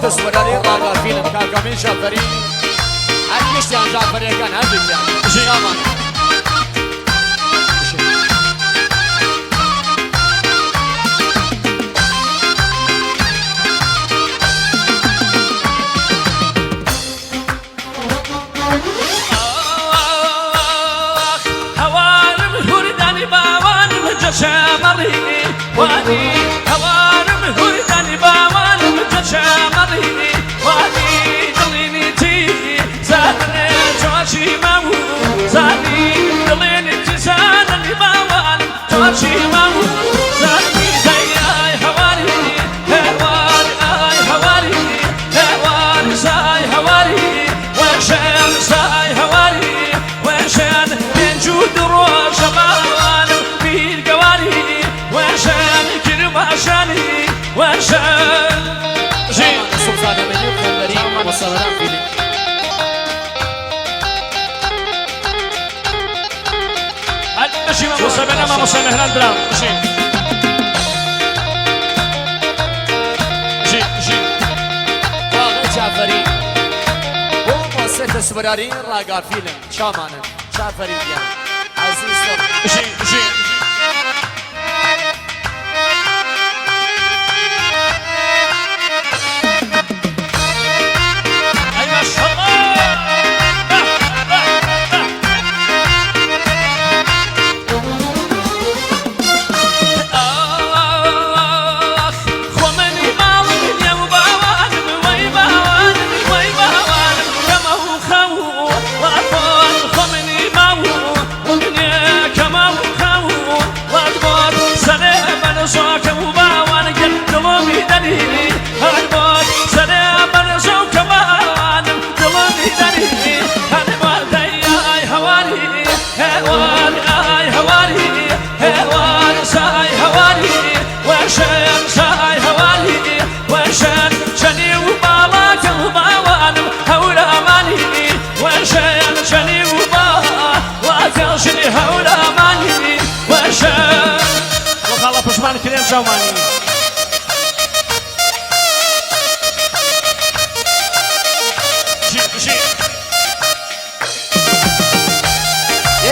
تەسوەرانی ڕاگا فیلم کاکامین جعفەری هەر گشتیان جعفەریەکان هەردووکیان ژیامان. هەوارم هوردانی باوانم جەشەمەڕی وانی هەوارم هوردانی باوانم جەشەمەڕی وانی دڵینی تی زانێ جواشی ماو زانی دڵینی تی زاننی باوانم جواشی ماو زانی دەیای هەواری هەواری ئای هەواری هەواری سای هەواری وەشەن سای هەواری وەشەن پێنج و دو ڕۆژە باوانم بیرگەواری وەشەن کرماشانی وەشەن ژی سوڵتانە مەنی و قەنبەری مۆسەوەران فیلم. بژی مامۆستا بێنە مامۆستا مێهران برام بژی ژی ژی باغی جعفەری بۆ مۆسێ تەسوەرانی ڕاگا فیلم چامانن جعفەری گیان عەزیزم. بژی بژی ئەی ماشەڵڵا ئاخ خۆ منی ماڵم نییە و باوانم وەی باوانم وەی باوانم کەمە و خەو واتبۆت خۆ منی ماو نییە کەمە و خەو واتبۆت سەرێ بەرزۆکە و باوان گەل دڵمی دەری هەربۆت سەرێ بەرزۆکە باوانم دڵمی دەری هەربۆت دەیای هەواری هەواری ئای هەواری هەواری سای هەواری وەشەن سای هەواری وەشەن چەنی و باڵاکە و باوانم هەورامانی وەشەن چەنی و باڵاکە ژنی هەورامانی وەشەن وەخاڵە پشمان کرێن چاومانی. ژی ژی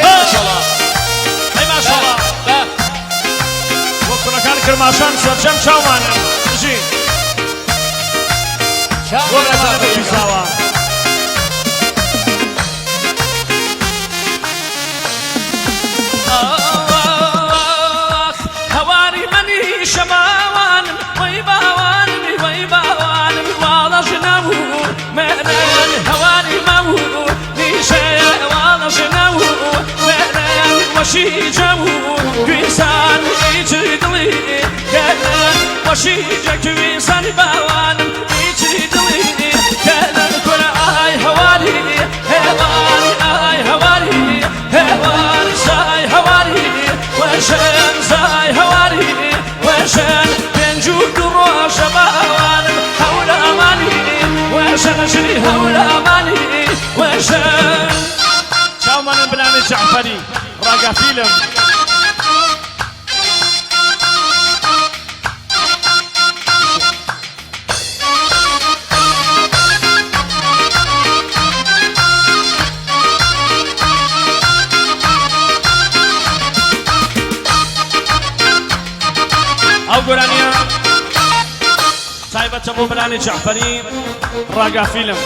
ماشەڵا ئەی ماشەڵا بۆ کوڕەکان کرماشان سەرجەم چاومانن بژی بۆ نازانم پیساوە. ئاخ هەواری منی شەماوانم وەی باوانم وەی باوانم واڵە ژنەو مەرن هەواری مەو نیشە واڵە ژنەو مەرن وەشی جەو کویسان هیچ دڵی کەرن وەشی جە کویسان باوانم هیچ دڵی کەرن کورە ئای هەواری هەواری ئای هەواری هەواری سای هەواری وەشەن سای هەواری وەشەن پێنج و دو ڕۆژە باوانم هەورامانی وەشەن ژنی هەورامانی وەشەن چاومانم بلانی جەعفەری ڕاگا فیلم. ئەو گۆرانیە تایبەتە بۆ برانی جەعفەری ڕاگا فیلم.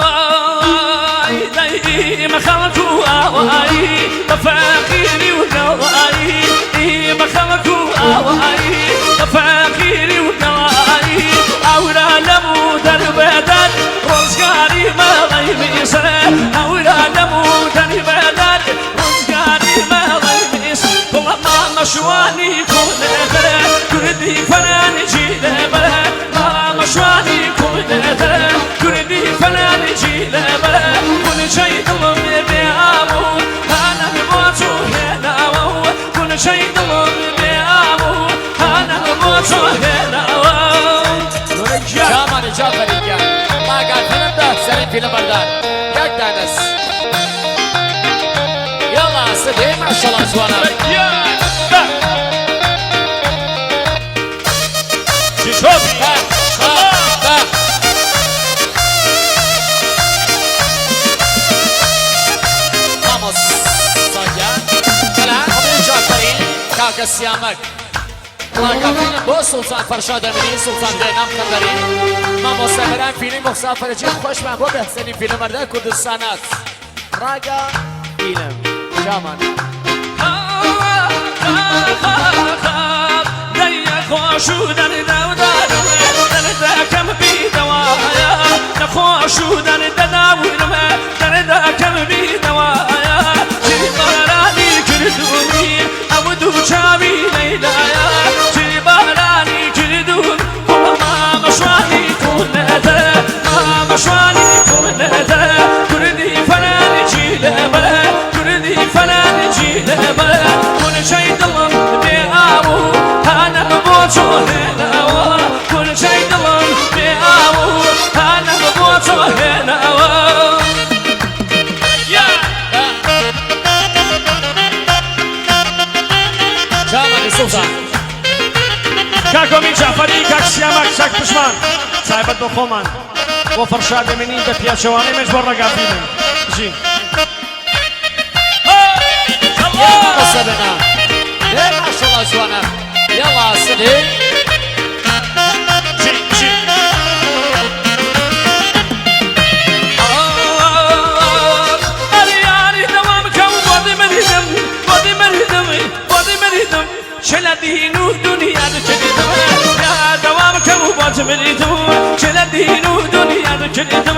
هاي داي ما خلقوا ئاوایی بە فەقیری و گەوایی ئیمە خەڵک و ئاوایی بە فەقیری و گەوایی ئەورا لەم و دەربەدەر ڕۆزگاری مەڵی میسر ئەورا لەم و دەربەدەر ڕۆزگاری مەڵی میسر بڵە مامە شوانی کوڵێتر کوردی فەرانی جیلێبەرە مامە شوانی کوڵێتر کوردی فەرانی جیلێبەرە گونچەی دڵم بێ ئاو هانە بۆ چوو هێناوە گونچەی دڵم بێ ئاو هانە بۆ چوو هێناوە. چامانە جعفەری گیان ڕاگا فیلم دا سەری فیلم بەردار یەک دانەس یاڵا سدێ ماشەڵا جوانە. کاکە سیامەک ڕاگا فیلم بۆ سوڵتان فەرشاد ئەمینی سوڵتان بێنام قەنبەری مامۆستا بەرام فیلم مسافرەکی خۆشمان بۆ بەهتەرین فیلمەردە کوردستانات ڕاگا فیلم شامان. خۆش و دەردەودارم دەردەکەم بیدەوایە نەخۆش و دەردەداورمە دەردەکەم بیدەوایە چی کردووی ئەو دوو چاوی لەیلایە چی بارانی کردوون مامەشوانی کوردەتە مامەشوانی کوردەتە کوردی فەرانی لەبە کوردی فەرانی لەبە کورچەی دڵم بێ ئاو هانە بۆ چۆ هێناوە کورچەی دڵم بێ ئاو هانە بۆ چۆ هێناوە یا جامانی سوڵتان. کاک ئۆمید جەعفەری، کاک سیامەک، کاک پشمان، تایبەت بە خۆمان بۆ فەرشاد ئەمینی بە پیاچەوانەی مێژ بۆ ڕەگا فیلم بژین. يا مامۆستا بێنام ئێ ماشەڵا جوانە یاڵا سدی. جی جی ئەریاری دەوام کەم بۆدی مریدم بۆدی مریدم بۆدی مریدم چ لە دین و دنیا دکردم یا دەوام کەم بۆدی مریدم چ لە دین و دنیا دکردم.